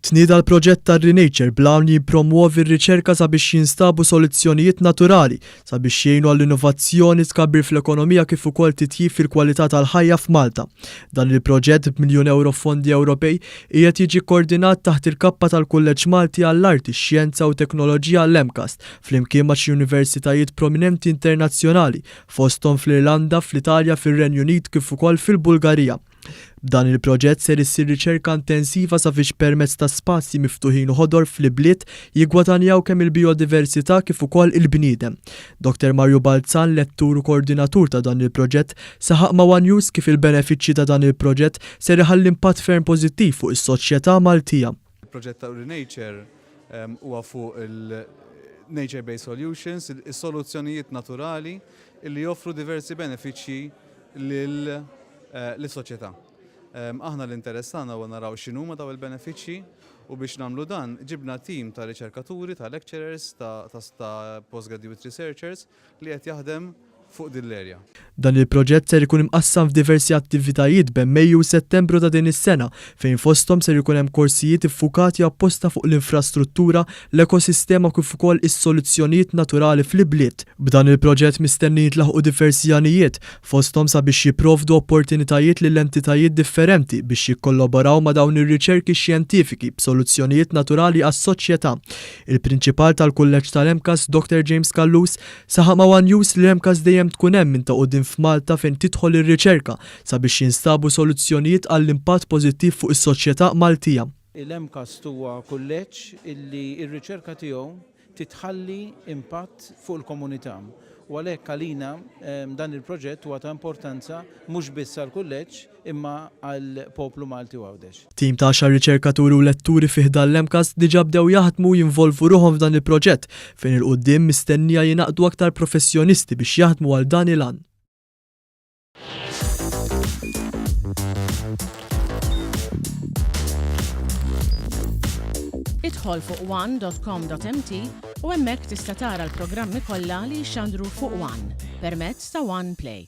Tnieda l-proġett tar-Renature bl-għan li jippromwovi r-riċerka sabiex jinstabu soluzzjonijiet naturali sabiex jgħinu għall-innovazzjoni, tkabbir fl-ekonomija kif ukoll titjib fil-kwalità tal-ħajja f'Malta. Dan il-proġett, b'miljun ewro f'fondi Ewropej, qiegħed jiġi kkoordinat taħt il-kappa tal-Kulleġġ Malti għall-Arti, Xjenza u Teknoloġija l-MCAST, flimkien ma' xi universitajiet prominenti internazzjonali, fosthom fl-Irlanda, fl-Italja, fir-Renju Unit kif ukoll fil-Bulgarija. B'dan il-proġett ser issir riċerka intensiva sabiex permezz ta' spazji miftuħin u ħodor fl-ibliet jiggwadanjaw kemm il-bijodiversità kif ukoll il-bniedem. Dottor Mario Balzan, lettur u koordinatur ta' dan il-proġett, saħaq ma' one News kif il-benefiċċji ta' dan il-proġett ser iħalli impatt ferm pożittiv fuq is-soċjetà Maltija. Il-proġett ta' Renature huwa fuq il-Nature Based Solutions, is-soluzzjonijiet naturali li joffru diversi benefiċċji lis-soċjetà. Aħna l-interess tagħna huwa naraw x'inhuma dawn il-benefiċċji u biex nagħmlu dan ġibna tim ta' riċerkaturi, ta' lecturers, ta' postgraduate researchers li qed jaħdem fuq din l-area. Dan il-proġett ser ikun imqassam f'diversi attivitajiet bejn Mejju u Settembru ta' din is-sena fejn fosthom ser ikun hemm korsijiet iffukati apposta fuq l-infrastruttura, l-ekosistema kif ukoll is-soluzzjonijiet naturali fl-ibliet. B'dan il-proġett mistenni jintlaħqu diversi għanijiet, fosthom sabiex jipprovdu opportunitajiet lil entitajiet differenti biex jikkollaboraw ma' dawn ir-riċerki xjentifiki b'soluzzjonijiet naturali għas-soċjetà. Il-Prinċipal tal-Kulleġġ tal-MCAST Dottor James Callus saħaq ma' one News li l-MCAST dejjem tkun hemm minn ta' quddiem f'Malta fejn tidħol ir-riċerka sabiex jinstabu soluzzjonijiet għall-impatt pożittiv fuq is-soċjetà Maltija. Il-MCAST huwa kulleġġ illi r-riċerka tiegħu titħalli impatt fuq il-komunità u għalhekk għalina dan il-proġett huwa ta' importanza mhux biss għall-kulleġġ imma għall-poplu Malti u Għawdex. Tim ta' għaxar riċerkaturi u letturi fi ħdan l-MCAST diġà bdew jaħdmu u jinvolvu ruħhom f'dan il-proġett fejn 'il quddiem mistennija jingħaqdu aktar professjonisti biex jaħdmu għal dan il-għan. Idħol fuq one.com.mt u hemmhekk tista' tara l-programmi kollha li jixxandru fuq One permezz ta' One Play.